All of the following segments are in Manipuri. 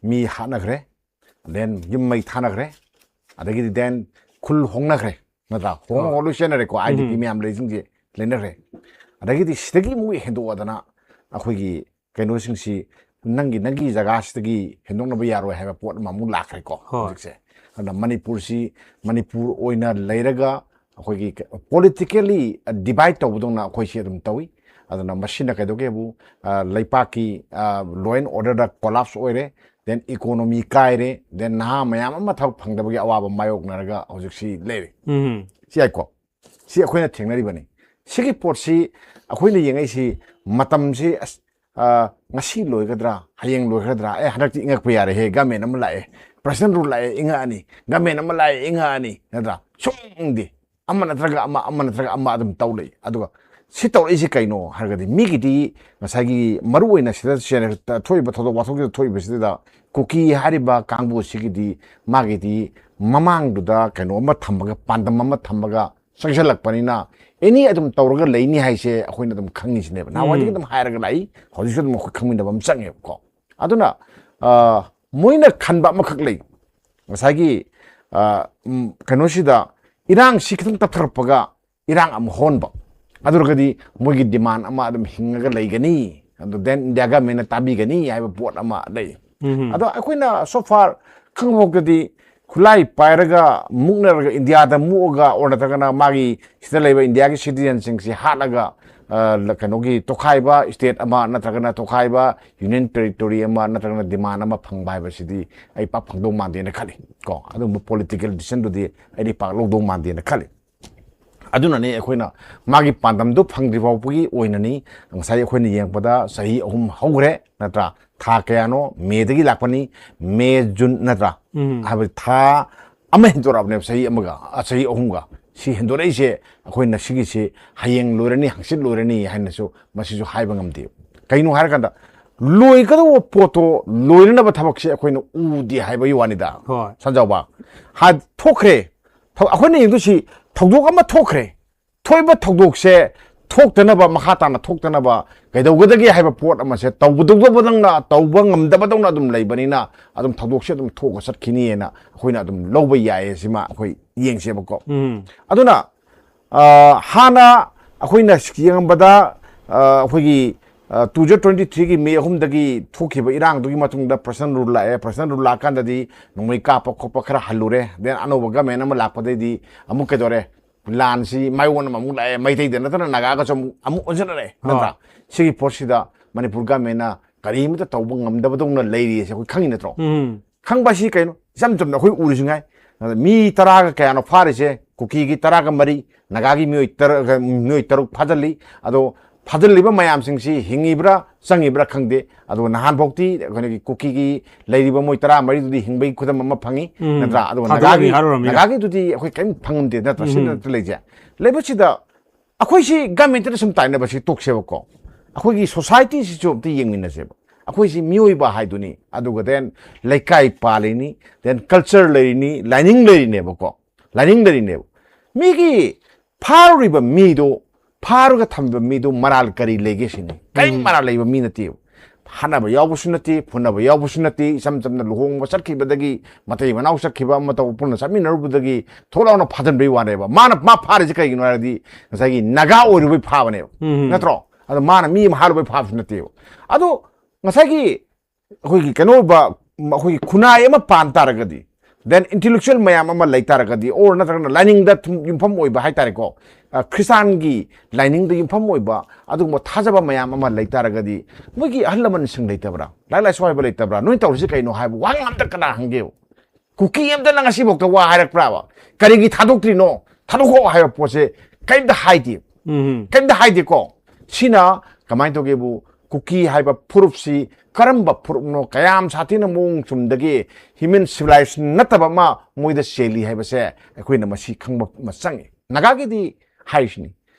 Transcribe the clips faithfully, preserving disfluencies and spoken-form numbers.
ꯃꯤ ꯍꯥꯠꯅꯈ꯭ꯔꯦ, then ꯌꯨꯝ ꯃꯩ ꯊꯥꯅꯈ꯭ꯔꯦ, ꯑꯗꯒꯤꯗꯤ then ꯈꯨꯜ ꯍꯣꯡꯅꯈ꯭ꯔꯦ, ꯅꯠꯇ꯭ꯔꯥ? ꯍꯣꯡ ꯍꯣꯡ ꯂꯣꯏ ꯆꯦꯟꯅꯔꯦꯀꯣ, IDP ꯃꯌꯥꯝ ꯂꯩꯁꯤꯡꯁꯦ ꯂꯩꯅꯈ꯭ꯔꯦ꯫ ꯑꯗꯒꯤꯗꯤ ꯁꯤꯗꯒꯤ ꯑꯃꯨꯛ ꯍꯦꯟꯗꯣꯛꯑꯗꯅ ꯑꯩꯈꯣꯏꯒꯤ ꯀꯩꯅꯣꯁꯤꯡꯁꯤ ꯅꯪꯒꯤ ꯅꯪꯒꯤ ꯖꯒꯥꯁꯤꯗꯒꯤ ꯍꯦꯟꯗꯣꯛꯅꯕ ꯌꯥꯔꯣꯏ ꯍꯥꯏꯕ ꯄꯣꯠ ꯑꯃ ꯑꯃꯨꯛ ꯂꯥꯛꯈ꯭ꯔꯦꯀꯣ꯫ ꯍꯧꯖꯤꯛꯁꯦ ꯑꯗꯨꯅ ꯃꯅꯤꯄꯨꯔꯁꯤ ꯃꯅꯤꯄꯨꯔ ꯑꯣꯏꯅ ꯂꯩꯔꯒ ꯑꯩꯈꯣꯏꯒꯤ politically divide ꯇꯧꯕꯗꯧꯅ ꯑꯩꯈꯣꯏꯁꯤ ꯑꯗꯨꯝ ꯇꯧꯏ꯫ ꯑꯗꯨꯅ ꯃꯁꯤꯅ ꯀꯩꯗꯧꯒꯦꯕꯨ, ꯂꯩꯄꯥꯛꯀꯤ law and order the collapse ꯑꯣꯏꯔꯦ, then economy ꯀꯥꯏꯔꯦ, then ꯅꯍꯥ ꯃꯌꯥꯝ ꯑꯃ ꯊꯕꯛ ꯐꯪꯗꯕꯒꯤ ꯑꯋꯥꯕ ꯃꯥꯌꯣꯛꯅꯔꯒ ꯍꯧꯖꯤꯛꯁꯤ ꯂꯩꯔꯦ꯫ ꯁꯤ ꯌꯥꯏꯀꯣ꯫ ꯁꯤ ꯑꯩꯈꯣꯏꯅ ꯊꯦꯡꯅꯔꯤꯕꯅꯤ꯫ ꯁꯤꯒꯤ ꯄꯣꯠꯁꯤ ꯑꯩꯈꯣꯏꯅ ꯌꯦꯡꯉꯛꯏꯁꯤ ꯃꯇꯝꯁꯤ ꯑꯁ, ꯉꯁꯤ ꯂꯣꯏꯒꯗ꯭ꯔꯥ, ꯍꯌꯦꯡ ꯂꯣꯏꯒꯗ꯭ꯔꯥ, ꯑꯦ, ꯍꯟꯗꯛꯇꯤ ꯏꯪꯉꯛꯄ ꯌꯥꯔꯦꯍꯦ, government ꯑꯃ ꯂꯥꯛꯑꯦ, president rule ꯂꯥꯛꯑꯦ, ꯏꯪꯉꯛꯑꯅꯤ, government ꯑꯃ ꯂꯥꯛꯑꯦ, ꯏꯪꯉꯛꯑꯅꯤ, ꯅꯠꯇ꯭ꯔꯥ? ꯁꯨꯝ ꯏꯪꯗꯦ꯫ ꯑꯃ ꯅꯠꯇ꯭ꯔꯒ ꯑꯃ, ꯑꯃ ꯅꯠꯇ꯭ꯔꯒ ꯑꯃ ꯑꯗꯨꯝ ꯇꯧ ꯂꯩ꯫ ꯑꯗꯨꯒ ꯁꯤ ꯇꯧꯔꯛꯏꯁꯤ ꯀꯩꯅꯣ ꯍꯥꯏꯔꯒꯗꯤ, ꯃꯤꯒꯤꯗꯤ ꯉꯁꯥꯏꯒꯤ ꯃꯔꯨꯑꯣꯏꯅ ꯁꯤꯗ ꯊꯣꯛꯏꯕ ꯊꯧꯗꯣꯛ ꯋꯥꯊꯣꯛꯁꯤꯗ ꯊꯣꯛꯏꯕꯁꯤꯗ ꯀꯨꯀꯤ ꯍꯥꯏꯔꯤꯕ ꯀꯥꯡꯕꯨ ꯑꯁꯤꯒꯤꯗꯤ ꯃꯥꯒꯤꯗꯤ ꯃꯃꯥꯡꯗꯨꯗ ꯀꯩꯅꯣ ꯑꯃ ꯊꯝꯃꯒ, ꯄꯥꯟꯗꯝ ꯑꯃ ꯊꯝꯃꯒ ꯆꯪꯁꯤꯜꯂꯛꯄꯅꯤꯅ, ꯑꯦꯅꯤ ꯑꯗꯨꯝ ꯇꯧꯔꯒ ꯂꯩꯅꯤ ꯍꯥꯏꯁꯦ ꯑꯩꯈꯣꯏꯅ ꯑꯗꯨꯝ ꯈꯪꯉꯤꯁꯤꯅꯦꯕ꯫ ꯅꯍꯥꯟꯋꯥꯏꯗꯒꯤ ꯑꯗꯨꯝ ꯍꯥꯏꯔꯒ ꯂꯥꯛꯏ, ꯍꯧꯖꯤꯛꯁꯨ ꯑꯗꯨꯝ ꯑꯩꯈꯣꯏ ꯈꯪꯃꯤꯟꯅꯕ ꯑꯃ ꯆꯪꯉꯦꯕꯀꯣ꯫ ꯑꯗꯨꯅ ꯃꯣꯏꯅ ꯈꯟꯕ ꯑꯃꯈꯛ ꯂꯩ, ꯉꯁꯥꯏꯒꯤ ꯀꯩꯅꯣꯁꯤꯗ ꯏꯔꯥꯡꯁꯤ ꯈꯤꯇꯪ ꯇꯞꯊꯔꯛꯄꯒ ꯏꯔꯥꯡ ꯑꯃꯨꯛ ꯍꯧꯍꯟꯕ꯫ ꯑꯗꯨ ꯑꯣꯏꯔꯒꯗꯤ ꯃꯣꯏꯒꯤ demand ꯑꯃ ꯑꯗꯨꯝ ꯍꯤꯡꯉꯒ ꯂꯩꯒꯅꯤ, ꯑꯗꯨ then India government ꯅ ꯇꯥꯕꯤꯒꯅꯤ ꯍꯥꯏꯕ ꯄꯣꯠ ꯑꯃ ꯂꯩ꯫ ꯑꯗꯣ ꯑꯩꯈꯣꯏꯅ so far ꯈꯪꯕ ꯐꯥꯎꯗꯗꯤ ꯈꯨꯠꯂꯥꯏ ꯄꯥꯏꯔꯒ ꯃꯨꯛꯅꯔꯒ ꯏꯟꯗꯤꯌꯥꯗ ꯃꯨꯛꯑꯒ or ꯅꯠꯇ꯭ꯔꯒꯅ ꯃꯥꯒꯤ ꯁꯤꯗ ꯂꯩꯕ ꯏꯟꯗꯤꯌꯥꯒꯤ citizen ꯁꯤꯡꯁꯤ ꯍꯥꯠꯂꯒ, ꯀꯩꯅꯣꯒꯤ ꯇꯣꯈꯥꯏꯕ state ꯑꯃ ꯅꯠꯇ꯭ꯔꯒꯅ ꯇꯣꯈꯥꯏꯕ union territory ꯑꯃ ꯅꯠꯇ꯭ꯔꯒꯅ demand ꯑꯃ ꯐꯪꯕ ꯍꯥꯏꯕꯁꯤꯗꯤ ꯑꯩ ꯄꯥꯛ ꯐꯪꯗꯧ ꯃꯥꯟꯗꯦꯅ ꯈꯜꯂꯤ ꯀꯣ꯫ ꯑꯗꯨꯒꯨꯝꯕ political decision ꯗꯨꯗꯤ ꯑꯩꯗꯤ ꯄꯥꯛ ꯂꯧꯗꯧ ꯃꯥꯟꯗꯦꯅ ꯈꯜꯂꯤ꯫ ꯑꯗꯨꯅꯅꯤ ꯑꯩꯈꯣꯏꯅ ꯃꯥꯒꯤ ꯄꯥꯟꯗꯝꯗꯨ ꯐꯪꯗ꯭ꯔꯤ ꯐꯥꯎꯕꯒꯤ ꯑꯣꯏꯅꯅꯤ꯫ ꯉꯁꯥꯏ ꯑꯩꯈꯣꯏꯅ ꯌꯦꯡꯉꯛꯄꯗ ꯆꯍꯤ ꯑꯍꯨꯝ ꯍꯧꯈ꯭ꯔꯦ, ꯅꯠꯇ꯭ꯔꯥ? ꯊꯥ ꯀꯌꯥꯅꯣ? ꯃꯦꯗꯒꯤ ꯂꯥꯛꯄꯅꯤ, ꯃꯦ, ꯖꯨꯟ, ꯅꯠꯇ꯭ꯔꯥ? ꯍꯥꯏꯕꯗꯤ ꯊꯥ ꯑꯃ ꯍꯦꯟꯗꯣꯔꯛꯑꯕꯅꯦꯕ, ꯆꯍꯤ ꯑꯃꯒ, ꯑ, ꯆꯍꯤ ꯑꯍꯨꯝꯒ꯫ ꯁꯤ ꯍꯦꯟꯗꯣꯔꯛꯏꯁꯦ ꯑꯩꯈꯣꯏꯅ ꯁꯤꯒꯤꯁꯤ ꯍꯌꯦꯡ ꯂꯣꯏꯔꯅꯤ, ꯍꯪꯆꯤꯠ ꯂꯣꯏꯔꯅꯤ ꯍꯥꯏꯅꯁꯨ ꯃꯁꯤꯁꯨ ꯍꯥꯏꯕ ꯉꯝꯗꯦ꯫ ꯀꯩꯅꯣ ꯍꯥꯏꯔꯀꯥꯟꯗ ꯂꯣꯏꯒꯗꯧꯕ ꯄꯣꯠꯇꯣ ꯂꯣꯏꯅꯅꯕ ꯊꯕꯛꯁꯦ ꯑꯩꯈꯣꯏꯅ ꯎꯗꯦ ꯍꯥꯏꯕꯒꯤ ꯋꯥꯅꯤꯗ꯫ ꯍꯣꯏ꯫ ꯁꯟꯖꯥꯎꯕ, ꯍꯥ, ꯊꯣꯛꯈ꯭ꯔꯦ꯫ ꯊꯕ-, ꯑꯩꯈꯣꯏꯅ ꯌꯦꯡꯗꯣꯏꯁꯤ ꯊꯧꯗꯣꯛ ꯑꯃ ꯊꯣꯛꯈ꯭ꯔꯦ꯫ ꯊꯣꯛꯏꯕ ꯊꯧꯗꯣꯛꯁꯦ ꯊꯣꯛꯇꯅꯕ, ꯃꯈꯥ ꯇꯥꯅ ꯊꯣꯛꯇꯅꯕ ꯀꯩꯗꯧꯒꯗꯒꯦ ꯍꯥꯏꯕ ꯄꯣꯠ ꯑꯃꯁꯦ ꯇꯧꯒꯗꯧꯗꯕꯗꯧꯅ, ꯇꯧꯕ ꯉꯝꯗꯕꯗꯧꯅ ꯑꯗꯨꯝ ꯂꯩꯕꯅꯤꯅ, ꯑꯗꯨꯝ ꯊꯧꯗꯣꯛꯁꯦ ꯑꯗꯨꯝ ꯊꯣꯛꯑ ꯆꯠꯈꯤꯅꯤꯅ ꯑꯩꯈꯣꯏꯅ ꯑꯗꯨꯝ ꯂꯧꯕ ꯌꯥꯏꯌꯦ꯫ ꯁꯤꯃ ꯑꯩꯈꯣꯏ ꯌꯦꯡꯁꯦꯕꯀꯣ꯫ ꯎꯝ ꯑꯗꯨꯅ ꯑ, ꯍꯥꯟꯅ ꯑꯩꯈꯣꯏꯅ ꯌꯦꯡꯉꯝꯕꯗ, ꯑ, ꯑꯩꯈꯣꯏꯒꯤ, ꯑ, two thousand twenty three ꯒꯤ ꯃꯦ ꯑꯍꯨꯝꯗꯒꯤ ꯊꯣꯛꯈꯤꯕ ꯏꯔꯥꯡꯗꯨꯒꯤ ꯃꯇꯨꯡꯗ personal rule ꯂꯥꯛꯑꯦ꯫ Personal rule ꯂꯥꯛꯑꯀꯥꯟꯗꯗꯤ ꯅꯣꯡꯃꯩ ꯀꯥꯞꯄ ꯈꯣꯠꯄ ꯈꯔ ꯍꯜꯂꯨꯔꯦ꯫ Then ꯑꯅꯧꯕ government ꯑꯃ ꯂꯥꯛꯄꯗꯩꯗꯤ ꯑꯃꯨꯛ ꯀꯩꯗꯧꯔꯦ? ꯂꯥꯟꯁꯤ ꯃꯥꯏꯑꯣꯟ ꯑꯃꯃꯨꯛ ꯂꯥꯛꯑꯦ꯫ ꯃꯩꯇꯩꯗ ꯅꯠꯇꯅ ꯅꯥꯒꯥꯒꯁꯨ ꯑꯃꯨꯛ, ꯑꯃꯨꯛ ꯑꯣꯟꯁꯤꯟꯅꯔꯦ, ꯅꯠꯇ꯭ꯔꯥ? ꯁꯤꯒꯤ ꯄꯣꯠꯁꯤꯗ ꯃꯅꯤꯄꯨꯔ government ꯅ ꯀꯔꯤꯃꯇ ꯇꯧꯕ ꯉꯝꯗꯕꯗꯧꯅ ꯂꯩꯔꯤꯁꯦ ꯑꯩꯈꯣꯏ ꯈꯪꯉꯤ, ꯅꯠꯇ꯭ꯔꯣ? ꯎꯝ ꯈꯪꯕ ꯑꯁꯤ ꯀꯩꯅꯣ? ꯏꯆꯝ ꯆꯝꯅ ꯑꯩꯈꯣꯏ ꯎꯔꯤꯁꯤꯉꯥꯏ, ꯑꯗ ꯃꯤ ꯇꯔꯥꯒ ꯀꯌꯥꯅꯣ ꯐꯥꯔꯤꯁꯦ? ꯀꯨꯀꯤꯒꯤ ꯇꯔꯥꯒ ꯃꯔꯤ, ꯅꯥꯒꯥꯒꯤ ꯃꯤꯑꯣꯏ ꯇꯔꯥꯒ, ꯃꯤꯑꯣꯏ ꯇꯔꯨꯛ ꯐꯥꯖꯤꯜꯂꯤ꯫ ꯑꯗꯣ ꯐꯥꯖꯤꯜꯂꯤꯕ ꯃꯌꯥꯝꯁꯤꯡꯁꯤ ꯍꯤꯡꯉꯤꯕ꯭ꯔꯥ ꯆꯪꯉꯤꯕ꯭ꯔꯥ ꯈꯪꯗꯦ꯫ ꯑꯗꯣ ꯅꯍꯥꯟꯐꯥꯎꯇꯤ ꯑꯩꯈꯣꯏꯒꯤ ꯀꯨꯀꯤꯒꯤ ꯂꯩꯔꯤꯕ ꯃꯣꯏ ꯇꯔꯥ ꯃꯔꯤꯗꯨꯗꯤ ꯍꯤꯡꯕꯒꯤ ꯈꯨꯗꯝ ꯑꯃ ꯐꯪꯉꯤ, ꯎꯝ꯫ ꯅꯠꯇ꯭ꯔꯥ? ꯑꯗꯨꯒ ꯊꯥꯗꯣꯛꯑꯝꯃꯤ ꯅꯥꯒꯥꯒꯤ, ꯍꯥꯏꯔꯨꯔꯃꯤꯅ꯫ ꯅꯥꯒꯥꯒꯤꯗꯨꯗꯤ ꯑꯩꯈꯣꯏ ꯀꯔꯤꯝ ꯐꯪꯉꯝꯗꯦ, ꯅꯠꯇ꯭ꯔꯥ? ꯁꯤ ꯎꯝ꯫ ꯅꯠꯇ꯭ꯔ ꯂꯩꯁꯦ꯫ ꯂꯩꯕꯁꯤꯗ ꯑꯩꯈꯣꯏꯁꯤ government ꯇ ꯁꯨꯝ ꯇꯥꯏꯅꯕꯁꯤ ꯇꯣꯛꯁꯦꯕꯀꯣ꯫ ꯑꯩꯈꯣꯏꯒꯤ society ꯁꯤꯁꯨ ꯑꯝꯇ ꯌꯦꯡꯃꯤꯟꯅꯁꯦꯕ꯫ ꯑꯩꯈꯣꯏꯁꯤ ꯃꯤꯑꯣꯏꯕ ꯍꯥꯏꯗꯨꯅꯤ, ꯑꯗꯨꯒ then ꯂꯩꯀꯥꯏ ꯄꯥꯜꯂꯤꯅꯤ, then culture ꯂꯩꯔꯤꯅꯤ, ꯂꯥꯏꯅꯤꯡ ꯂꯩꯔꯤꯅꯦꯕꯀꯣ꯫ ꯂꯥꯏꯅꯤꯡ ꯂꯩꯔꯤꯅꯦꯕ꯫ ꯃꯤꯒꯤ ꯐꯥꯔꯨꯔꯤꯕ ꯃꯤꯗꯣ, ꯐꯥꯔꯒ ꯊꯝꯕ ꯃꯤꯗꯣ ꯃꯔꯥꯜ ꯀꯔꯤ ꯂꯩꯒꯦ ꯁꯤꯅꯤ꯫ ꯀꯔꯤꯝ ꯃꯔꯥꯜ ꯂꯩꯕ ꯃꯤ ꯅꯠꯇꯦꯕ꯫ ꯍꯥꯠꯅꯕ ꯌꯥꯎꯕꯁꯨ ꯅꯠꯇꯦ, ꯐꯨꯅꯕ ꯌꯥꯎꯕꯁꯨ ꯅꯠꯇꯦ, ꯏꯆꯝ ꯆꯝꯅ ꯂꯨꯍꯣꯡꯕ ꯆꯠꯈꯤꯕꯗꯒꯤ, ꯃꯇꯩ ꯃꯅꯥꯎ ꯆꯠꯈꯤꯕ ꯑꯃ ꯇꯧꯕ ꯄꯨꯟꯅ ꯆꯠꯃꯤꯟꯅꯔꯨꯕꯗꯒꯤ ꯊꯣꯛ ꯂꯥꯎꯅ ꯐꯥꯖꯤꯟꯕꯩ ꯋꯥꯅꯦꯕ꯫ ꯃꯥꯅ, ꯃꯥ ꯐꯥꯔꯤꯁꯦ ꯀꯩꯒꯤꯅꯣ ꯍꯥꯏꯔꯗꯤ ꯉꯁꯥꯏꯒꯤ ꯅꯥꯒꯥ ꯑꯣꯏꯔꯨꯕꯩ ꯐꯥꯕꯅꯦꯕ, ꯎꯝ꯫ ꯅꯠꯇ꯭ꯔꯣ? ꯑꯗꯣ ꯃꯥꯅ ꯃꯤ ꯑꯃ ꯍꯥꯠꯂꯨꯕꯩ ꯐꯥꯕꯁꯨ ꯅꯠꯇꯦꯕ꯫ ꯑꯗꯣ ꯉꯁꯥꯏꯒꯤ ꯑꯩꯈꯣꯏꯒꯤ ꯀꯩꯅꯣ ꯑꯣꯏꯕ, ꯑꯩꯈꯣꯏꯒꯤ ꯈꯨꯟꯅꯥꯏ ꯑꯃ ꯄꯥꯟ ꯇꯥꯔꯒꯗꯤ, then intellectual ꯃꯌꯥꯝ ꯑꯃ ꯂꯩ ꯇꯥꯔꯒꯗꯤ, or ꯅꯠꯇ꯭ꯔꯒꯅ ꯂꯥꯏꯅꯤꯡꯗ ꯊꯨꯝ-, ꯌꯨꯝꯐꯝ ꯑꯣꯏꯕ ꯍꯥꯏꯇꯥꯔꯦꯀꯣ, ꯑ, ꯈ꯭ꯔꯤꯁꯇꯥꯟꯒꯤ ꯂꯥꯏꯅꯤꯡꯗ ꯌꯨꯝꯐꯝ ꯑꯣꯏꯕ ꯑꯗꯨꯒꯨꯝꯕ ꯊꯥꯖꯕ ꯃꯌꯥꯝ ꯑꯃ ꯂꯩ ꯇꯥꯔꯒꯗꯤ, ꯃꯣꯏꯒꯤ ꯑꯍꯜ ꯂꯃꯟꯁꯤꯡ ꯂꯩꯇꯕ꯭ꯔꯥ? ꯂꯥꯏꯔꯤꯛ ꯂꯥꯏꯁꯨ ꯍꯩꯕ ꯂꯩꯇꯕ꯭ꯔꯥ? ꯅꯣꯏ ꯇꯧꯔꯤꯁꯤ ꯀꯩꯅꯣ ꯍꯥꯏꯕ ꯋꯥꯍꯪ ꯑꯝꯇ ꯀꯅꯥ ꯍꯪꯒꯦꯕ? ꯀꯨꯀꯤ ꯑꯝꯇꯅ ꯉꯁꯤꯐꯥꯎꯗ ꯋꯥ ꯍꯥꯏꯔꯛꯄ꯭ꯔꯥꯕ? ꯀꯔꯤꯒꯤ ꯊꯥꯗꯣꯛꯇ꯭ꯔꯤꯅꯣ? ꯊꯥꯗꯣꯛꯑꯣ ꯍꯥꯏꯕ ꯄꯣꯠꯁꯦ ꯀꯔꯤꯝꯇ ꯍꯥꯏꯗꯦ꯫ ꯎꯝ ꯀꯔꯤꯝꯇ ꯍꯥꯏꯗꯦꯀꯣ꯫ ꯁꯤꯅ ꯀꯃꯥꯏꯅ ꯇꯧꯒꯦꯕꯨ, ꯀꯨꯀꯤ ꯍꯥꯏꯕ ꯐꯨꯔꯨꯞꯁꯤ ꯀꯔꯝꯕ ꯐꯨꯔꯨꯞꯅꯣ, ꯀꯌꯥꯝ ꯁꯥꯊꯤꯅ ꯃꯑꯣꯡ ꯆꯨꯝꯗꯒꯦ, human civilization ꯅꯠꯇꯕ ꯑꯃ ꯃꯣꯏꯗ ꯆꯦꯜꯂꯤ ꯍꯥꯏꯕꯁꯦ ꯑꯩꯈꯣꯏꯅ ꯃꯁꯤ ꯈꯪꯕ ꯑꯃ ꯆꯪꯉꯤ꯫ ꯅꯥꯒꯥꯒꯤꯗꯤ ꯍꯥꯏꯔꯤꯁꯤꯅꯤ,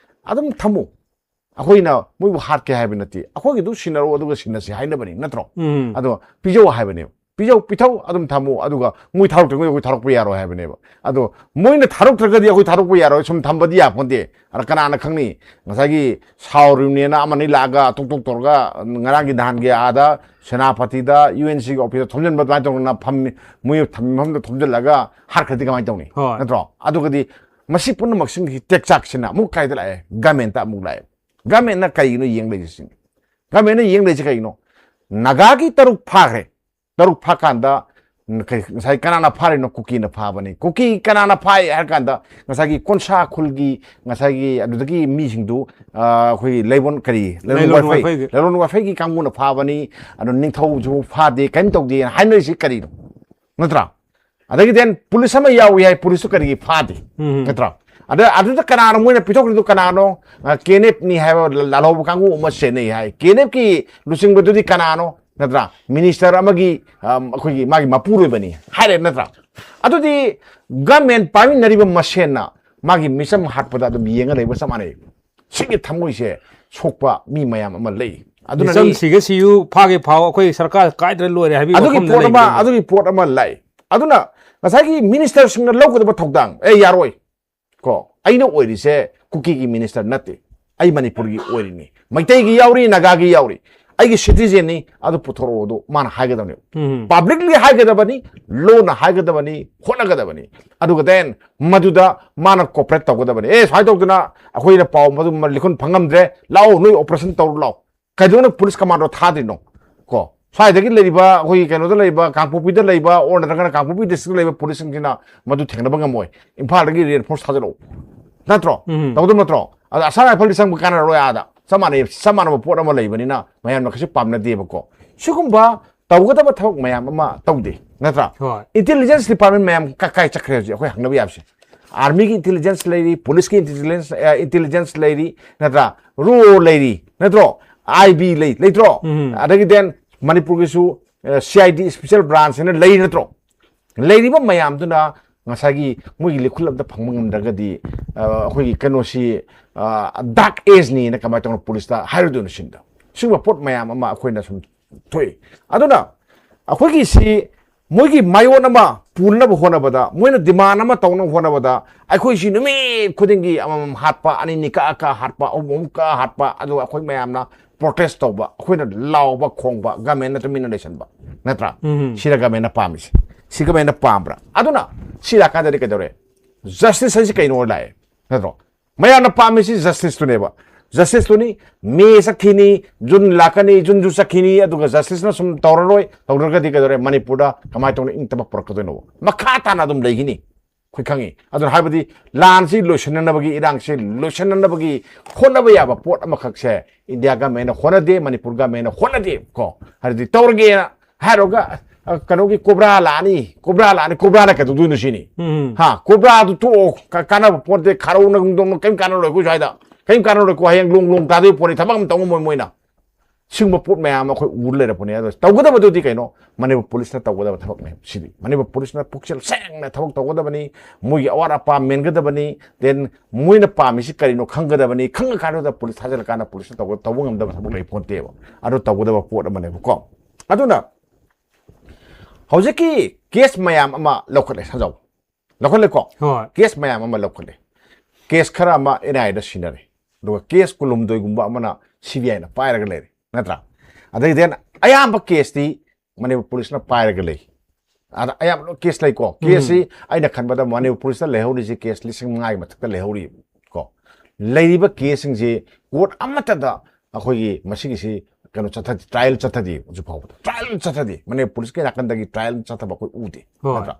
ꯑꯗꯨꯝ ꯊꯝꯃꯨ, ꯑꯩꯈꯣꯏꯅ ꯃꯣꯏꯕꯨ ꯍꯥꯠꯀꯦ ꯍꯥꯏꯕ ꯅꯠꯇꯦ, ꯑꯩꯈꯣꯏꯒꯤꯗꯨ ꯁꯤꯟꯅꯔꯣ ꯑꯗꯨꯒ ꯁꯤꯟꯅꯁꯤ ꯍꯥꯏꯅꯕꯅꯤ, ꯅꯠꯇ꯭ꯔꯣ? ꯎꯝ ꯑꯗꯣ ꯄꯤꯖꯧ ꯍꯥꯏꯕꯅꯦꯕ꯫ ꯄꯤꯖꯧ, ꯄꯤꯊꯧ, ꯑꯗꯨꯝ ꯊꯝꯃꯨ, ꯑꯗꯨꯒ ꯃꯣꯏ ꯊꯥꯗꯣꯛꯇ꯭ꯔꯒꯗꯤ ꯑꯩꯈꯣꯏ ꯊꯥꯗꯣꯛꯄ ꯌꯥꯔꯣꯏ ꯍꯥꯏꯕꯅꯦꯕ꯫ ꯑꯗꯣ ꯃꯣꯏꯅ ꯊꯥꯗꯣꯛꯇ꯭ꯔꯒꯗꯤ ꯑꯩꯈꯣꯏ ꯊꯥꯗꯣꯛꯄ ꯌꯥꯔꯣꯏ, ꯁꯨꯝ ꯊꯝꯕꯗꯤ ꯌꯥꯄꯣꯟꯇꯦ꯫ ꯑꯗ ꯀꯅꯥꯅ ꯈꯪꯅꯤ, ꯉꯁꯥꯏꯒꯤ ꯁꯥꯎꯔꯤꯕꯅꯦꯅ ꯑꯃꯅꯤ ꯂꯥꯛꯑꯒ ꯇꯣꯛ ꯇꯣꯛ ꯇꯧꯔꯒ ꯉꯔꯥꯡꯒꯤ ꯅꯍꯥꯟꯒꯤ ꯑꯥꯗ ꯁꯦꯅꯥꯄꯇꯤꯗ ꯌꯨ ꯑꯦꯟ ꯁꯤꯒꯤ ꯑꯣꯐꯤꯁꯇ ꯊꯣꯝꯖꯤꯟꯕ ꯑꯗꯨꯃꯥꯏꯅ ꯇꯧꯗꯅ ꯐꯝꯃꯤ, ꯃꯣꯏ ꯊꯝꯐꯝꯗ ꯊꯣꯝꯖꯤꯜꯂꯒ ꯍꯥꯠꯈ꯭ꯔꯗꯤ ꯀꯃꯥꯏꯅ ꯇꯧꯅꯤ? ꯍꯣꯏ꯫ ꯅꯠꯇ꯭ꯔꯣ? ꯑꯗꯨꯒꯗꯤ ꯃꯁꯤ ꯄꯨꯝꯅꯃꯛꯁꯤꯡꯒꯤ ꯇꯦꯛꯆꯥꯛꯁꯤꯅ ꯑꯃꯨꯛ ꯀꯥꯏꯗ ꯂꯥꯛꯑꯦ? ꯒꯃꯦꯟꯇ ꯑꯃꯨꯛ ꯂꯥꯛꯑꯦ꯫ ꯒꯃꯦꯟꯅ ꯀꯩꯒꯤꯅꯣ ꯌꯦꯡ ꯂꯩꯔꯤꯁꯤꯅꯤ? ꯒꯃꯦꯟꯅ ꯌꯦꯡ ꯂꯩꯔꯤꯁꯤ ꯀꯩꯒꯤꯅꯣ? ꯅꯥꯒꯥꯒꯤ ꯇꯔꯨꯛ ꯐꯥꯈ꯭ꯔꯦ꯫ ꯇꯔꯨꯛ ꯐꯥꯀꯥꯟꯗ ꯀꯩ-, ꯉꯁꯥꯏ ꯀꯅꯥꯅ ꯐꯥꯔꯤꯅꯣ? ꯀꯨꯀꯤꯅ ꯐꯥꯕꯅꯤ꯫ ꯀꯨꯀꯤ ꯀꯅꯥꯅ ꯐꯥꯏ ꯍꯥꯏꯔ ꯀꯥꯟꯗ ꯉꯁꯥꯏꯒꯤ ꯀꯣꯟꯁꯥ ꯈꯨꯜꯒꯤ ꯉꯁꯥꯏꯒꯤ ꯑꯗꯨꯗꯒꯤ ꯃꯤꯁꯤꯡꯗꯨ, ꯑ, ꯑꯩꯈꯣꯏꯒꯤ ꯂꯩꯕꯣꯟ ꯀꯔꯤ? ꯂꯩꯂꯣꯟ ꯂꯩꯂꯣꯟ ꯋꯥꯏꯐꯩ꯫ ꯋꯥꯏꯐꯩꯒꯤ꯫ ꯂꯩꯂꯣꯟ ꯋꯥꯏꯐꯩꯒꯤ ꯀꯥꯡꯕꯨꯅ ꯐꯥꯕꯅꯤ꯫ ꯑꯗꯣ ꯅꯤꯡꯊꯧꯁꯨ ꯐꯥꯗꯦ, ꯀꯔꯤꯝ ꯇꯧꯗꯦꯅ ꯍꯥꯏꯅꯔꯤꯁꯤ ꯀꯔꯤꯅꯣ? ꯅꯠꯇ꯭ꯔꯥ? ꯑꯗꯒꯤ then ꯄꯨꯂꯤꯁ ꯑꯃ ꯌꯥꯎꯏ ꯍꯥꯏ, ꯄꯨꯂꯤꯁꯇꯨ ꯀꯔꯤꯒꯤ ꯐꯥꯗꯦ? ꯎꯝ꯫ ꯅꯠꯇ꯭ꯔꯥ? ꯑꯗ ꯑꯗꯨꯗ ꯀꯅꯥꯅꯣ ꯃꯣꯏꯅ ꯄꯤꯊꯣꯛꯈ꯭ꯔꯤꯗꯨ ꯀꯅꯥꯅꯣ? ꯑ, ꯀꯦ ꯑꯦꯟ ꯑꯦꯐꯅꯤ ꯍꯥꯏꯕ ꯂꯥꯜꯍꯧꯕ ꯀꯥꯡꯕꯨ ꯑꯃ ꯁꯦꯟꯅꯩ ꯍꯥꯏ꯫ ꯀꯦ ꯑꯦꯟ ꯑꯦꯐꯀꯤ ꯂꯨꯆꯤꯡꯕꯗꯨꯗꯤ ꯀꯅꯥꯅꯣ? ꯅꯠꯇ꯭ꯔꯥ? ꯃꯤꯅꯤꯁꯇꯔ ꯑꯃꯒꯤ, ꯑꯝ, ꯑꯩꯈꯣꯏꯒꯤ ꯃꯥꯒꯤ ꯃꯄꯨꯔꯣꯏꯕꯅꯤ ꯍꯥꯏꯔꯦ ꯅꯠꯇ꯭ꯔꯥ? ꯑꯗꯨꯗꯤ ꯒꯃꯦꯟ ꯄꯥꯏꯃꯤꯟꯅꯔꯤꯕ ꯃꯁꯦꯟꯅ ꯃꯥꯒꯤ ꯃꯤꯆꯝ ꯍꯥꯠꯄꯗ ꯑꯗꯨꯝ ꯌꯦꯡꯉ ꯂꯩꯕ ꯆꯞ ꯃꯥꯟꯅꯩ꯫ ꯁꯤꯒꯤ ꯊꯃꯣꯏꯁꯦ ꯁꯣꯛꯄ ꯃꯤ ꯃꯌꯥꯝ ꯑꯃ ꯂꯩ꯫ ꯑꯗꯨꯅꯅꯤ ꯃꯤꯆꯝ ꯁꯤꯒꯦ ꯁꯤꯌꯨ, ꯐꯥꯒꯦ ꯐꯥꯎ, ꯑꯩꯈꯣꯏ ꯁꯔꯀꯥꯔ ꯀꯥꯏꯗ꯭ꯔ ꯂꯣꯏꯔꯦ ꯍꯥꯏꯕꯒꯤ ꯑꯗꯨꯒꯤ ꯋꯥꯐꯝꯗ ꯄꯣꯠ ꯑꯃ, ꯂꯩꯕꯅꯦꯕ꯫ ꯑꯗꯨꯒꯤ ꯄꯣꯠ ꯑꯃ ꯂꯥꯛꯏ꯫ ꯑꯗꯨꯅ ꯉꯁꯥꯏꯒꯤ ꯃꯤꯅꯤꯁꯇꯔꯁꯤꯡꯅ ꯂꯧꯒꯗꯕ ꯊꯧꯗꯥꯡ, "ꯑꯦ, ꯌꯥꯔꯣꯏ, ꯀꯣ, ꯑꯩꯅ ꯑꯣꯏꯔꯤꯁꯦ ꯀꯨꯀꯤꯒꯤ ꯃꯤꯅꯤꯁꯇꯔ ꯅꯠꯇꯦ, ꯑꯩ ꯃꯅꯤꯄꯨꯔꯒꯤ ꯑꯣꯏꯔꯤꯅꯤ, ꯃꯩꯇꯩꯒꯤ ꯌꯥꯎꯔꯤ, ꯅꯥꯒꯥꯒꯤ ꯌꯥꯎꯔꯤ, ꯑꯩꯒꯤ ꯁꯤꯇꯤꯖꯦꯟꯅꯤ, ꯑꯗꯨ ꯄꯨꯊꯣꯔꯛꯑꯣ", ꯑꯗꯨ ꯃꯥꯅ ꯍꯥꯏꯒꯗꯕꯅꯦꯕ꯫ ꯎꯝ꯫ ꯄꯕ꯭ꯂꯤꯛꯂꯤ ꯍꯥꯏꯒꯗꯕꯅꯤ, ꯂꯣꯟꯅ ꯍꯥꯏꯒꯗꯕꯅꯤ, ꯍꯣꯠꯅꯒꯗꯕꯅꯤ꯫ ꯑꯗꯨꯒ then ꯃꯗꯨꯗ ꯃꯥꯅ ꯀꯣꯑꯣꯄꯔꯦꯠ ꯇꯧꯒꯗꯕꯅꯤ꯫ "ꯑꯦ, ꯁꯨꯃꯥꯏꯅ ꯇꯧꯗꯅ ꯑꯩꯈꯣꯏꯅ ꯄꯥꯎ ꯃꯗꯨ ꯂꯤꯈꯨꯟ ꯐꯪꯉꯝꯗ꯭ꯔꯦ, ꯂꯥꯛꯑꯣ, ꯅꯣꯏ ꯑꯣꯄꯔꯦꯁꯟ ꯇꯧꯔꯨ ꯂꯥꯛꯑꯣ"꯫ ꯀꯩꯗꯧꯅ ꯄꯨꯂꯤꯁ ꯀꯃꯥꯟꯗꯣ ꯊꯥꯗ꯭ꯔꯤꯅꯣ? ꯀꯣ, ꯁ꯭ꯋꯥꯏꯗꯒꯤ ꯂꯩꯔꯤꯕ ꯑꯩꯈꯣꯏꯒꯤ ꯀꯩꯅꯣꯗ ꯂꯩꯕ, ꯀꯥꯡꯄꯣꯛꯄꯤꯗ ꯂꯩꯕ, ꯑꯣꯔ ꯅꯠꯇ꯭ꯔꯒꯅ ꯀꯥꯡꯄꯣꯛꯄꯤ ꯗꯤꯁꯇ꯭ꯔꯤꯛꯇ ꯂꯩꯕ ꯄꯨꯂꯤꯁꯁꯤꯡꯁꯤꯅ ꯃꯗꯨ ꯊꯦꯡꯅꯕ ꯉꯝꯃꯣꯏ꯫ ꯏꯝꯐꯥꯜꯗꯒꯤ ꯔꯦꯟꯐꯣꯔꯁ ꯊꯥꯖꯤꯜꯂꯛꯎ꯫ ꯅꯠꯇ꯭ꯔꯣ? ꯎꯝ꯫ ꯇꯧꯗꯧ ꯅꯠꯇ꯭ꯔꯣ? ꯑꯗ ꯑꯁꯥꯝ ꯔꯥꯏꯐꯜꯗꯤ ꯆꯪꯕ ꯀꯥꯟꯅꯔꯣꯏ ꯑꯥꯗ꯫ ꯆꯞ ꯃꯥꯟꯅꯩ, ꯆꯞ ꯃꯥꯟꯅꯕ ꯄꯣꯠ ꯑꯃ ꯂꯩꯕꯅꯤꯅ ꯃꯌꯥꯝꯅ ꯀꯩꯁꯨ ꯄꯥꯝꯅꯗꯦꯕꯀꯣ꯫ ꯁꯤꯒꯨꯝꯕ ꯇꯧꯒꯗꯕ ꯊꯕꯛ ꯃꯌꯥꯝ ꯑꯃ ꯇꯧꯗꯦ, ꯅꯠꯇ꯭ꯔꯥ? ꯍꯣꯏ꯫ ꯏꯟꯇꯦꯂꯤꯖꯦꯟꯁ ꯗꯤꯄꯥꯔꯠꯃꯦꯟ ꯃꯌꯥꯝ ꯀ-, ꯀꯥꯏ ꯆꯠꯈ꯭ꯔꯦ ꯍꯧꯖꯤꯛ ꯑꯩꯈꯣꯏ ꯍꯪꯅꯕ ꯌꯥꯕꯁꯦ? ꯑꯥꯔꯃꯤꯒꯤ ꯏꯟꯇꯦꯂꯤꯖꯦꯟꯁ ꯂꯩꯔꯤ, ꯄꯨꯂꯤꯁꯀꯤ ꯏꯟꯇꯦꯂꯤꯖꯦꯟꯁ, ꯑ, ꯏꯟꯇꯦꯂꯤꯖꯦꯟꯁ ꯂꯩꯔꯤ, ꯅꯠꯇ꯭ꯔꯥ? ꯔꯣ ꯂꯩꯔꯤ, ꯅꯠꯇ꯭ꯔꯣ? ꯑꯥꯏ ꯕꯤ ꯂꯩ, ꯂꯩꯇ꯭ꯔꯣ? ꯎꯝ꯫ ꯑꯗꯒꯤ then ꯃꯅꯤꯄꯨꯔꯒꯤꯁꯨ, ꯑ, C I D special branch ꯍꯥꯏꯅ ꯂꯩ, ꯅꯠꯇ꯭ꯔꯣ? ꯂꯩꯔꯤꯕ ꯃꯌꯥꯝꯗꯨꯅ ꯉꯁꯥꯏꯒꯤ ꯃꯣꯏꯒꯤ ꯂꯤꯈꯨꯜ ꯑꯝꯇ ꯐꯪꯕ ꯉꯝꯗ꯭ꯔꯒꯗꯤ, ꯑ, ꯑꯩꯈꯣꯏꯒꯤ ꯀꯩꯅꯣꯁꯤ, ꯑ, ꯗꯥꯔꯛ ꯑꯦꯖꯅꯤꯅ ꯀꯃꯥꯏꯅ ꯇꯧꯅ ꯄꯨꯂꯤꯁꯇ ꯍꯥꯏꯔꯨꯗꯣꯏꯅꯣ ꯁꯤꯗ? ꯁꯤꯒꯨꯝꯕ ꯄꯣꯠ ꯃꯌꯥꯝ ꯑꯃ ꯑꯩꯈꯣꯏꯅ ꯁꯨꯝ ꯊꯣꯛꯏ꯫ ꯑꯗꯨꯅ ꯑꯩꯈꯣꯏꯒꯤ ꯁꯤ ꯃꯣꯏꯒꯤ ꯃꯥꯏꯑꯣꯟ ꯑꯃ ꯄꯨꯅꯕ ꯍꯣꯠꯅꯕꯗ, ꯃꯣꯏꯅ ꯗꯤꯃꯥꯟ ꯑꯃ ꯇꯧꯅꯕ ꯍꯣꯠꯅꯕꯗ, ꯑꯩꯈꯣꯏꯁꯤ ꯅꯨꯃꯤꯠ ꯈꯨꯗꯤꯡꯒꯤ ꯑꯃꯃꯝ ꯍꯥꯠꯄ, ꯑꯅꯤꯅꯤ ꯀꯛꯑ ꯀꯛꯑ ꯍꯥꯠꯄ, ꯑꯍꯨꯝ ꯑꯍꯨꯝ ꯀꯛꯑ ꯍꯥꯠꯄ, ꯑꯗꯨꯒ ꯑꯩꯈꯣꯏ ꯃꯌꯥꯝꯅ ꯄ꯭ꯔꯣꯇꯦꯁ ꯇꯧꯕ, ꯑꯩꯈꯣꯏꯅ ꯂꯥꯎꯕ ꯈꯣꯡꯕ, ꯒꯃꯦꯟꯅ ꯇꯨꯃꯤꯟꯅ ꯂꯩꯁꯟꯕ, ꯅꯠꯇ꯭ꯔꯥ? ꯎꯝ꯫ ꯁꯤꯗ ꯒꯃꯦꯟꯅ ꯄꯥꯝꯃꯤꯁꯦ, ꯁꯤ ꯒꯃꯦꯟꯅ ꯄꯥꯝꯕ꯭ꯔꯥ? ꯑꯗꯨꯅ ꯁꯤ ꯂꯥꯛꯀꯥꯟꯗꯗꯤ ꯀꯩꯗꯧꯔꯦ? ꯖꯁꯇꯤꯁ ꯍꯥꯏꯁꯤ ꯀꯩꯅꯣ ꯂꯥꯛꯑꯦ, ꯅꯠꯇ꯭ꯔꯣ? ꯃꯌꯥꯝꯅ ꯄꯥꯝꯃꯤꯁꯤ ꯖꯁꯇꯤꯁꯇꯨꯅꯦꯕ꯫ ꯖꯁꯇꯤꯁꯇꯨꯅꯤ, ꯃꯦ ꯆꯠꯈꯤꯅꯤ, ꯖꯨꯟ ꯂꯥꯛꯀꯅꯤ, ꯖꯨꯟꯁꯨ ꯆꯠꯈꯤꯅꯤ, ꯑꯗꯨꯒ ꯖꯁꯇꯤꯁꯅ ꯁꯨꯝ ꯇꯧꯔꯔꯣꯏ, ꯇꯧꯗ꯭ꯔꯒꯗꯤ ꯀꯩꯗꯧꯔꯦ? ꯃꯅꯤꯄꯨꯔꯗ ꯀꯃꯥꯏꯅ ꯇꯧꯅ ꯏꯪ ꯇꯞꯄ ꯄꯨꯔꯛꯀꯗꯣꯏꯅꯣ? ꯃꯈꯥ ꯇꯥꯅ ꯑꯗꯨꯝ ꯂꯩꯈꯤꯅꯤ, ꯑꯩꯈꯣꯏ ꯈꯪꯉꯤ꯫ ꯑꯗꯨꯅ ꯍꯥꯏꯕꯗꯤ ꯂꯥꯟꯁꯤ ꯂꯣꯏꯁꯤꯟꯅꯅꯕꯒꯤ, ꯏꯔꯥꯡꯁꯤ ꯂꯣꯏꯁꯤꯟꯅꯅꯕꯒꯤ ꯍꯣꯠꯅꯕ ꯌꯥꯕ ꯄꯣꯠ ꯑꯃꯈꯛꯁꯦ ꯏꯟꯗꯤꯌꯥ ꯒꯃꯦꯟꯅ ꯍꯣꯠꯅꯗꯦ, ꯃꯅꯤꯄꯨꯔ ꯒꯃꯦꯟꯅ ꯍꯣꯠꯅꯗꯦ ꯀꯣ꯫ ꯍꯥꯏꯗꯤ ꯇꯧꯔꯒꯦꯅ ꯍꯥꯏꯔꯒ, ꯑ, ꯀꯩꯅꯣꯒꯤ ꯀꯣꯕ꯭ꯔꯥ ꯂꯥꯛꯑꯅꯤ, ꯀꯣꯕ꯭ꯔꯥ ꯂꯥꯛꯑꯅꯤ, ꯀꯣꯕ꯭ꯔꯥꯅ ꯀꯩꯗꯧꯗꯣꯏꯅꯣ ꯁꯤꯅꯤ꯫ ꯎꯝ꯫ ꯍꯥ, ꯀꯣꯕ꯭ꯔꯥꯗꯨ ꯇꯣꯛꯑꯣ, ꯀ-, ꯀꯥꯟꯅꯕ ꯄꯣꯠꯇꯦ, ꯈꯥꯔꯧꯅ ꯅꯨꯡꯗꯣꯡꯅ ꯀꯔꯤꯝ ꯀꯥꯟꯅꯔꯣꯏ ꯑꯩꯈꯣꯏ ꯁ꯭ꯋꯥꯏꯗ꯫ ꯀꯔꯤꯝ ꯀꯥꯟꯅꯔꯣꯏꯀꯣ, ꯍꯌꯦꯡ ꯂꯣꯡ ꯂꯣꯡ ꯇꯥꯗꯣꯏ ꯄꯣꯠꯅꯤ, ꯊꯕꯛ ꯑꯃ ꯇꯧ ꯉꯝꯃꯣꯏ ꯃꯣꯏꯅ꯫ ꯁꯤꯒꯨꯝꯕ ꯄꯣꯠ ꯃꯌꯥꯝ ꯑꯃ ꯑꯩꯈꯣꯏ ꯎꯔ ꯂꯩꯔꯛꯄꯅꯦ꯫ ꯑꯗꯣ ꯇꯧꯒꯗꯕꯗꯨꯗꯤ ꯀꯩꯅꯣ? ꯃꯅꯤꯄꯨꯔ ꯄꯨꯂꯤꯁꯅ ꯇꯧꯒꯗꯕ ꯊꯕꯛꯅꯦ ꯁꯤꯗꯤ꯫ ꯃꯅꯤꯄꯨꯔ ꯄꯨꯂꯤꯁꯅ ꯄꯨꯛꯆꯦꯜ ꯁꯦꯡꯅ ꯊꯕꯛ ꯇꯧꯒꯗꯕꯅꯤ, ꯃꯣꯏꯒꯤ ꯑꯋꯥꯠ ꯑꯄꯥ ꯃꯦꯟꯒꯗꯕꯅꯤ, then ꯃꯣꯏꯅ ꯄꯥꯝꯃꯤꯁꯤ ꯀꯔꯤꯅꯣ ꯈꯪꯒꯗꯕꯅꯤ, ꯈꯪꯉꯀꯥꯟꯗꯨꯗ ꯄꯨꯂꯤꯁ ꯊꯥꯖꯤꯜꯂꯀꯥꯟꯗ ꯄꯨꯂꯤꯁꯅ ꯇꯧꯕ, ꯇꯧꯕ ꯉꯝꯗꯕ ꯊꯕꯛ ꯂꯩ ꯄꯣꯟꯇꯦꯕ꯫ ꯑꯗꯨ ꯇꯧꯒꯗꯕ ꯄꯣꯠ ꯑꯃꯅꯦꯕꯀꯣ꯫ ꯑꯗꯨꯅ ꯍꯧꯖꯤꯛꯀꯤ ꯀꯦꯁ ꯃꯌꯥꯝ ꯑꯃ ꯂꯧꯈꯠꯂꯦ, ꯁꯟꯖꯥꯎ, ꯂꯧꯈꯠꯂꯦꯀꯣ꯫ ꯍꯣꯏ꯫ ꯀꯦꯁ ꯃꯌꯥꯝ ꯑꯃ ꯂꯧꯈꯠꯂꯦ꯫ ꯀꯦꯁ ꯈꯔ ꯑꯃ ꯑꯦꯟ ꯑꯥꯏ ꯑꯦꯗ ꯁꯤꯟꯅꯔꯦ, ꯑꯗꯨꯒ ꯀꯦꯁ ꯀꯨꯟꯍꯨꯝꯗꯣꯏꯒꯨꯝꯕ ꯑꯃꯅ ꯁꯤ ꯕꯤ ꯑꯥꯏꯅ ꯄꯥꯏꯔꯒ ꯂꯩꯔꯦ, ꯅꯠꯇ꯭ꯔꯥ? ꯑꯗꯩ then ꯑꯌꯥꯝꯕ ꯀꯦꯁꯇꯤ ꯃꯅꯤꯄꯨꯔ ꯄꯨꯂꯤꯁꯅ ꯄꯥꯏꯔꯒ ꯂꯩ꯫ ꯑꯗ ꯑꯌꯥꯝꯕ ꯂꯣꯏ ꯀꯦꯁ ꯂꯩꯀꯣ꯫ ꯎꯝ꯫ ꯀꯦꯁꯁꯤ ꯑꯩꯅ ꯈꯟꯕꯗ ꯃꯅꯤꯄꯨꯔ ꯄꯨꯂꯤꯁꯇ ꯂꯩꯍꯧꯔꯤꯁꯤ ꯀꯦꯁ ꯂꯤꯁꯤꯡ ꯃꯉꯥꯒꯤ ꯃꯊꯛꯇ ꯂꯩꯍꯧꯔꯤ ꯀꯣ꯫ ꯂꯩꯔꯤꯕ ꯀꯦꯁꯁꯤꯡꯁꯤ ꯀꯣꯔꯠ ꯑꯃꯠꯇꯗ ꯑꯩꯈꯣꯏꯒꯤ ꯃꯁꯤꯒꯤꯁꯤ ꯀꯩꯅꯣ ꯆꯠꯊꯗꯦ, ꯇ꯭ꯔꯥꯏꯌꯦꯜ ꯆꯠꯊꯗꯦ ꯍꯧꯖꯤꯛ ꯐꯥꯎꯕꯗ꯫ ꯇ꯭ꯔꯥꯏꯌꯦꯜ ꯆꯠꯊꯗꯦ, ꯃꯅꯤꯄꯨꯔ ꯄꯨꯂꯤꯁꯀꯤ ꯅꯥꯀꯟꯗꯒꯤ ꯇ꯭ꯔꯥꯏꯌꯦꯜ ꯆꯠꯊꯕ ꯑꯩꯈꯣꯏ ꯎꯗꯦ, ꯍꯣꯏ꯫ ꯅꯠꯇ꯭ꯔꯥ?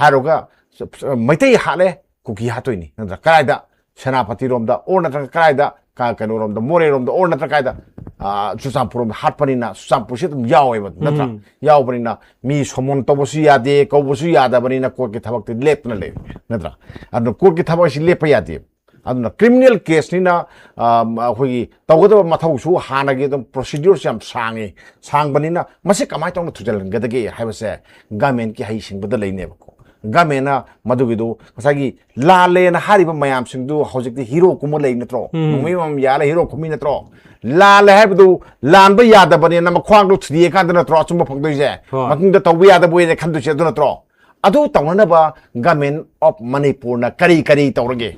ꯍꯥꯏꯔꯨꯔꯒ ꯁ-, ꯁ-, ꯃꯩꯇꯩ ꯍꯥꯠꯂꯦ, ꯀꯨꯀꯤ ꯍꯥꯠꯇꯣꯏꯅꯤ, ꯅꯠꯇ꯭ꯔꯥ? ꯀꯗꯥꯏꯗ? ꯁꯦꯅꯥꯄꯇꯤꯔꯣꯝꯗ, ꯑꯣꯔ ꯅꯠꯇ꯭ꯔꯒ ꯀꯗꯥꯏꯗ? ꯀ-, ꯀꯩꯅꯣꯔꯣꯝꯗ, ꯃꯣꯔꯦꯔꯣꯝꯗ, ꯑꯣꯔ ꯅꯠꯇ꯭ꯔꯒ ꯀꯗꯥꯏꯗ? ꯑꯥ, ꯆꯨꯔꯆꯥꯟꯄꯨꯔꯔꯣꯝꯗ ꯍꯥꯠꯄꯅꯤꯅ ꯆꯨꯔꯆꯥꯟꯄꯨꯔꯁꯤ ꯑꯗꯨꯝ ꯌꯥꯎꯋꯦꯕ, ꯅꯠꯇ꯭ꯔꯥ? ꯎꯝ꯫ ꯌꯥꯎꯕꯅꯤꯅ ꯃꯤ ꯁꯣꯃꯣꯟ ꯇꯧꯕꯁꯨ ꯌꯥꯗꯦ, ꯀꯧꯕꯁꯨ ꯌꯥꯗꯕꯅꯤꯅ ꯀꯣꯔꯠꯀꯤ ꯊꯕꯛꯇꯤ ꯂꯦꯞꯇꯅ ꯂꯩ, ꯅꯠꯇ꯭ꯔꯥ? ꯑꯗꯨꯅ ꯀꯣꯔꯠꯀꯤ ꯊꯕꯛ ꯑꯁꯤ ꯂꯦꯞꯄ ꯌꯥꯗꯦ꯫ ꯑꯗꯨꯅ ꯀ꯭ꯔꯤꯃꯤꯅꯦꯜ ꯀꯦꯁꯅꯤꯅ, ꯑ, ꯑꯩꯈꯣꯏꯒꯤ ꯇꯧꯒꯗꯕ ꯃꯊꯧꯁꯨ ꯍꯥꯟꯅꯒꯤ ꯑꯗꯨꯝ ꯄ꯭ꯔꯣꯁꯤꯗ꯭ꯌꯨꯔꯁꯤ ꯌꯥꯝ ꯁꯥꯡꯉꯤ꯫ ꯁꯥꯡꯕꯅꯤꯅ ꯃꯁꯤ ꯀꯃꯥꯏꯅ ꯇꯧꯅ ꯊꯨꯖꯤꯜꯍꯟꯒꯗꯒꯦ ꯍꯥꯏꯕꯁꯦ ꯒꯃꯦꯟꯒꯤ ꯍꯩꯁꯤꯡꯕꯗ ꯂꯩꯅꯦꯕꯀꯣ꯫ ꯒꯃꯦꯟꯅ ꯃꯗꯨꯒꯤꯗꯨ ꯉꯁꯥꯏꯒꯤ ꯂꯥꯜꯂꯦꯅ ꯍꯥꯏꯔꯤꯕ ꯃꯌꯥꯝꯁꯤꯡꯗꯨ ꯍꯧꯖꯤꯛꯇꯤ ꯍꯤꯔꯣ ꯀꯨꯝꯕ ꯂꯩ ꯅꯠꯇ꯭ꯔꯣ? ꯎꯝ꯫ ꯅꯣꯡꯃꯩ ꯑꯃꯃꯝ ꯌꯥꯜꯂ ꯍꯤꯔꯣ ꯀꯨꯝꯃꯤ ꯅꯠꯇ꯭ꯔꯣ? ꯂꯥꯜꯂꯦ ꯍꯥꯏꯕꯗꯨ ꯂꯥꯟꯕ ꯌꯥꯗꯕꯅꯦꯅ ꯃꯈ꯭ꯋꯥꯡꯗꯣ ꯊꯨꯗꯦꯛꯑꯀꯥꯟꯗ ꯅꯠꯇ꯭ꯔꯣ ꯑꯆꯨꯝꯕ ꯐꯪꯗꯣꯏꯁꯦ? ꯍꯣꯏ. ꯃꯇꯨꯡꯗ ꯇꯧꯕ ꯌꯥꯗꯕ ꯑꯣꯏꯅ ꯈꯟꯗꯣꯏꯁꯦ ꯑꯗꯨ ꯅꯠꯇ꯭ꯔꯣ? ꯑꯗꯨ ꯇꯧꯅꯅꯕ Government of ꯃꯅꯤꯄꯨꯔꯅ ꯀꯔꯤ ꯀꯔꯤ ꯇꯧꯔꯒꯦ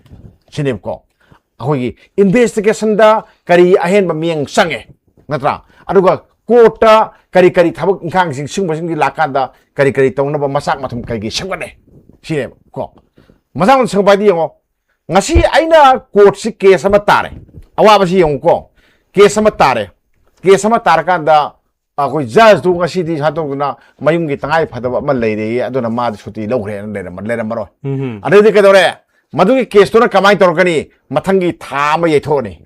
ꯁꯤꯅꯦꯕꯀꯣ꯫ ꯑꯩꯈꯣꯏꯒꯤ investigationꯗ ꯀꯔꯤ ꯑꯍꯦꯟꯕ ꯃꯤꯠꯌꯦꯡ ꯆꯪꯉꯦ ꯅꯠꯇ꯭ꯔꯥ? ꯑꯗꯨꯒ courtꯇ ꯀꯔꯤ ꯀꯔꯤ ꯊꯕꯛ ꯏꯪꯈꯥꯡꯁꯤꯡ ꯁꯤꯒꯨꯝꯕꯁꯤꯡꯁꯤ ꯂꯥꯛꯀꯥꯟꯗ ꯀꯔꯤ ꯀꯔꯤ ꯇꯧꯅꯕ ꯃꯆꯥꯛ ꯃꯊꯨꯝ ꯀꯔꯤ ꯀꯔꯤ ꯁꯦꯝꯒꯠꯂꯦ ꯁꯤꯅꯦꯕ ꯀꯣ꯫ ꯃꯆꯥꯛ ꯃꯊꯨꯝ ꯁꯦꯝꯒꯠꯄ ꯍꯥꯏꯗꯤ ꯌꯦꯡꯉꯣ, ꯉꯁꯤ ꯑꯩꯅ courtꯁꯤ case ꯑꯃ ꯇꯥꯔꯦ, ꯑꯋꯥꯕꯁꯤ ꯌꯦꯡꯉꯨꯀꯣ, case ꯑꯃ ꯇꯥꯔꯦ, case ꯑꯃ ꯇꯥꯔꯀꯥꯟꯗ ꯑꯩꯈꯣꯏ judgeꯇꯨ ꯉꯁꯤꯗꯤ ꯁꯨꯃꯥꯏꯅ ꯇꯧꯗꯅ ꯃꯌꯨꯝꯒꯤ ꯇꯉꯥꯏ ꯐꯗꯕ ꯑꯃ ꯂꯩꯔꯦꯌꯦ, ꯑꯗꯨꯅ ꯃꯥꯗꯤ ꯁꯨꯇꯤ ꯂꯧꯈ꯭ꯔꯦꯅ ꯂꯩꯔꯝꯃ-, ꯂꯩꯔꯝꯃꯔꯣꯏ꯫ ꯎꯝ. ꯑꯗꯩꯗꯤ ꯀꯩꯗꯧꯔꯦ? ꯃꯗꯨꯒꯤ caseꯇꯨꯅ ꯀꯃꯥꯏꯅ ꯇꯧꯔꯛꯀꯅꯤ? ꯃꯊꯪꯒꯤ ꯊꯥ ꯑꯃ ꯌꯩꯊꯣꯛꯑꯅꯤ꯫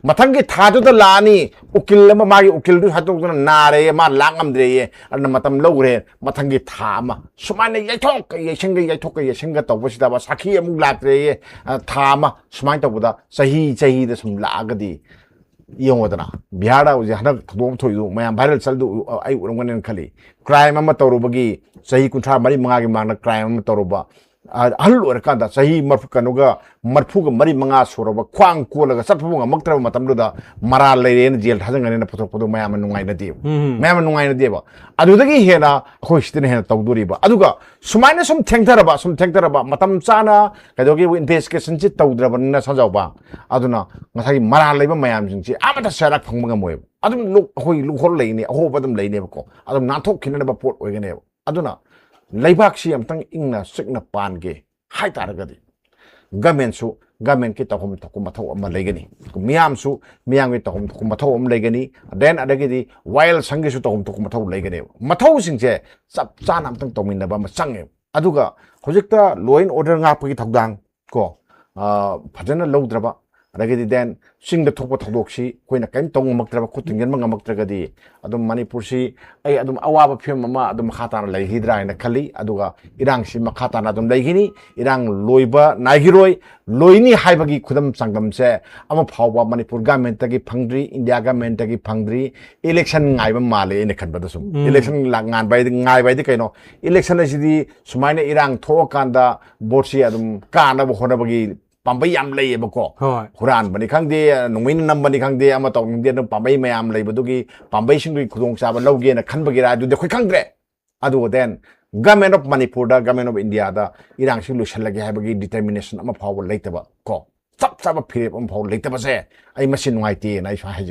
ꯃꯊꯪꯒꯤ ꯊꯥꯗꯨꯗ ꯂꯥꯛꯑꯅꯤ, ꯎꯀꯤꯜ ꯑꯃ, ꯃꯥꯒꯤ ꯎꯀꯤꯜꯗꯨ ꯁꯨꯃꯥꯏꯅ ꯇꯧꯗꯅ ꯅꯥꯔꯦꯌꯦ, ꯃꯥ ꯂꯥꯛ ꯉꯝꯗ꯭ꯔꯦꯌꯦ, ꯑꯗꯨꯅ ꯃꯇꯝ ꯂꯧꯈ꯭ꯔꯦ, ꯃꯊꯪꯒꯤ ꯊꯥ ꯑꯃ꯫ ꯁꯨꯃꯥꯏꯅ ꯌꯩꯊꯣꯛꯀ ꯌꯩꯁꯤꯟꯒ, ꯌꯩꯊꯣꯛꯀ ꯌꯩꯁꯤꯟꯒ ꯇꯧꯕꯁꯤꯗ ꯁꯥꯈꯤ ꯑꯃꯨꯛ ꯂꯥꯛꯇ꯭ꯔꯦꯌꯦ, ꯑ, ꯊꯥ ꯑꯃ꯫ ꯁꯨꯃꯥꯏꯅ ꯇꯧꯕꯗ ꯆꯍꯤ ꯆꯍꯤꯗ ꯁꯨꯝ ꯂꯥꯛꯑꯒꯗꯤ ꯌꯦꯡꯉꯣꯗꯅ, ꯕꯤꯍꯥꯔꯗ ꯍꯧꯖꯤꯛ ꯍꯟꯗꯛ ꯊꯧꯗꯣꯛ ꯑꯃ ꯊꯣꯛꯏꯗꯨ ꯃꯌꯥꯝ viral ꯆꯠꯂꯤꯗꯨ ꯑꯩ ꯎꯔꯝꯒꯅꯤꯅ ꯈꯜꯂꯤ꯫ Crime ꯑꯃ ꯇꯧꯔꯨꯕꯒꯤ, ꯆꯍꯤ ꯀꯨꯟꯊ꯭ꯔꯥ ꯃꯔꯤ ꯃꯉꯥꯒꯤ ꯃꯃꯥꯡꯗ crime ꯑꯃ ꯇꯧꯔꯨꯕ, ꯑ, ꯑꯍꯜ ꯑꯣꯏꯔꯀꯥꯟꯗ ꯆꯍꯤ ꯃꯔꯐꯨ, ꯀꯩꯅꯣꯒ, ꯃꯔꯐꯨꯒ ꯃꯔꯤ ꯃꯉꯥ ꯁꯨꯔꯕ, ꯈ꯭ꯋꯥꯡ ꯀꯣꯜꯂꯒ ꯆꯠꯄ ꯐꯥꯎ ꯉꯝꯃꯛꯇ꯭ꯔꯕ ꯃꯇꯝꯗꯨꯗ ꯃꯔꯥꯜ ꯂꯩꯔꯦꯅ jail ꯊꯥꯖꯤꯟꯒꯅꯤꯅ ꯄꯨꯊꯣꯔꯛꯄꯗꯣ ꯃꯌꯥꯝꯅ ꯅꯨꯡꯉꯥꯏꯅꯗꯦꯕ꯫ ꯎꯝ. ꯃꯌꯥꯝꯅ ꯅꯨꯡꯉꯥꯏꯅꯗꯦꯕ꯫ ꯑꯗꯨꯗꯒꯤ ꯍꯦꯟꯅ ꯑꯩꯈꯣꯏ ꯁꯤꯗꯅ ꯍꯦꯟꯅ ꯇꯧꯗꯣꯔꯤꯕ꯫ ꯑꯗꯨꯒ ꯁꯨꯃꯥꯏꯅ ꯁꯨꯝ ꯊꯦꯡꯊꯔꯕ, ꯁꯨꯝ ꯊꯦꯡꯊꯔꯕ, ꯃꯇꯝ ꯆꯥꯅ ꯀꯩꯗꯧꯒꯦ investigationꯁꯤ ꯇꯧꯗ꯭ꯔꯕꯅꯤꯅ, ꯁꯟꯖꯥꯎꯕ, ꯑꯗꯨꯅ ꯉꯁꯥꯏꯒꯤ ꯃꯔꯥꯜ ꯂꯩꯕ ꯃꯌꯥꯝꯁꯤꯡꯁꯤ ꯑꯃꯠꯇ ꯆꯩꯔꯥꯛ ꯐꯪꯕ ꯉꯝꯃꯣꯏꯕ꯫ ꯑꯗꯨꯝ ꯂꯨ-, ꯑꯩꯈꯣꯏ ꯂꯨꯈꯣꯜ ꯂꯩꯅꯤ, ꯑꯍꯣꯕ ꯑꯗꯨꯝ ꯂꯩꯅꯦꯕꯀꯣ꯫ ꯑꯗꯨꯝ ꯅꯥꯟꯊꯣꯛꯈꯤꯅꯅꯕ ꯄꯣꯠ ꯑꯣꯏꯒꯅꯦꯕ꯫ ꯑꯗꯨꯅ ꯂꯩꯕꯥꯛꯁꯤ ꯑꯃꯨꯛꯇꯪ ꯏꯪꯅ ꯆꯤꯛꯅ ꯄꯥꯟꯒꯦ ꯍꯥꯏ ꯇꯥꯔꯒꯗꯤ governmentꯁꯨ governmentꯀꯤ ꯇꯧꯐꯝ ꯊꯣꯛꯄ ꯃꯊꯧ ꯑꯃ ꯂꯩꯒꯅꯤ, ꯃꯤꯌꯥꯝꯁꯨ ꯃꯤꯌꯥꯝꯒꯤ ꯇꯧꯐꯝ ꯊꯣꯛꯄ ꯃꯊꯧ ꯑꯃ ꯂꯩꯒꯅꯤ, then ꯑꯗꯒꯤꯗꯤ ꯋꯥꯌꯦꯜꯁꯪꯒꯤꯁꯨ ꯇꯧꯐꯝ ꯊꯣꯛꯄ ꯃꯊꯧ ꯂꯩꯒꯅꯦꯕ꯫ ꯃꯊꯧꯁꯤꯡꯁꯦ ꯆꯞ ꯆꯥꯅ ꯑꯝꯇꯪ ꯇꯧꯃꯤꯟꯅꯕ ꯑꯃ ꯆꯪꯉꯦꯕ꯫ ꯑꯗꯨꯒ ꯍꯧꯖꯤꯛꯇ law and order ꯉꯥꯛꯄꯒꯤ ꯊꯧꯗꯥꯡ ꯀꯣ, ꯑ, ꯐꯖꯅ ꯂꯧꯗ꯭ꯔꯕ, ꯑꯗꯒꯤꯗꯤ then ꯆꯤꯡꯗ ꯊꯣꯛꯄ ꯊꯧꯗꯣꯛꯁꯤ ꯑꯩꯈꯣꯏꯅ ꯀꯔꯤꯝ ꯇꯧ ꯉꯝꯃꯛꯇ꯭ꯔꯕ, ꯈꯨꯠ ꯊꯤꯡꯖꯤꯟꯕ ꯉꯝꯃꯛꯇ꯭ꯔꯒꯗꯤ ꯑꯗꯨꯝ ꯃꯅꯤꯄꯨꯔꯁꯤ ꯑꯩ ꯑꯗꯨꯝ ꯑꯋꯥꯕ ꯐꯤꯕꯝ ꯑꯃ ꯑꯗꯨꯝ ꯃꯈꯥ ꯇꯥꯅ ꯂꯩꯈꯤꯗ꯭ꯔꯥ ꯍꯥꯏꯅ ꯈꯜꯂꯤ꯫ ꯑꯗꯨꯒ ꯏꯔꯥꯡꯁꯤ ꯃꯈꯥ ꯇꯥꯅ ꯑꯗꯨꯝ ꯂꯩꯈꯤꯅꯤ, ꯏꯔꯥꯡ ꯂꯣꯏꯕ ꯅꯥꯏꯈꯤꯔꯣꯏ꯫ ꯂꯣꯏꯅꯤ ꯍꯥꯏꯕꯒꯤ ꯈꯨꯗꯝ ꯆꯥꯡꯗꯝꯁꯦ ꯑꯃ ꯐꯥꯎꯕ ꯃꯅꯤꯄꯨꯔ governmentꯇꯒꯤ ꯐꯪꯗ꯭ꯔꯤ, ꯏꯟꯗꯤꯌꯥ governmentꯇꯒꯤ ꯐꯪꯗ꯭ꯔꯤ꯫ Election ꯉꯥꯏꯕ ꯃꯥꯜꯂꯦ ꯑꯩꯅ ꯈꯟꯕꯗ ꯁꯨꯝ꯫ ꯎꯝ. Election ꯂꯥꯛ-, ꯉꯥꯟꯕ ꯍꯥꯏꯗꯤ, ꯉꯥꯏꯕ ꯍꯥꯏꯗꯤ ꯀꯩꯅꯣ? Election ꯍꯥꯏꯁꯤꯗꯤ ꯁꯨꯃꯥꯏꯅ ꯏꯔꯥꯡ ꯊꯣꯛꯑꯀꯥꯟꯗ voteꯁꯤ ꯑꯗꯨꯝ ꯀꯥꯅꯕ ꯍꯣꯠꯅꯕꯒꯤ ꯄꯥꯝꯕꯩ ꯌꯥꯝ ꯂꯩꯌꯦꯕꯀꯣ꯫ ꯍꯣꯏ꯫ ꯍꯨꯔꯥꯟꯕꯅꯤ ꯈꯪꯗꯦ, ꯅꯣꯡꯃꯩꯅ ꯅꯝꯕꯅꯤ ꯈꯪꯗꯦ, ꯑꯃ ꯇꯧꯅꯤꯡꯗꯦ, ꯑꯗꯨꯝ ꯄꯥꯝꯕꯩ ꯃꯌꯥꯝ ꯂꯩꯕꯗꯨꯒꯤ ꯄꯥꯝꯕꯩꯁꯤꯡꯗꯨꯒꯤ ꯈꯨꯗꯣꯡꯆꯥꯕ ꯂꯧꯒꯦꯅ ꯈꯟꯕꯒꯤꯔꯥ, ꯑꯗꯨꯗꯤ ꯑꯩꯈꯣꯏ ꯈꯪꯗ꯭ꯔꯦ꯫ ꯑꯗꯨ then Government of ꯃꯅꯤꯄꯨꯔꯗ, Government of India ꯗ ꯏꯔꯥꯡꯁꯤ ꯂꯣꯏꯁꯤꯜꯂꯒꯦ ꯍꯥꯏꯕꯒꯤ determination ꯑꯃ ꯐꯥꯎꯕ ꯂꯩꯇꯕ ꯀꯣ, ꯆꯞ ꯆꯥꯕ ꯐꯤꯔꯦꯞ ꯑꯃ ꯐꯥꯎꯕ ꯂꯩꯇꯕꯁꯦ ꯑꯩ ꯃꯁꯤ ꯅꯨꯡꯉꯥꯏꯇꯦꯅ ꯑꯩ ꯁꯨꯃꯥꯏꯅ ꯍꯥꯏꯖꯒꯦ꯫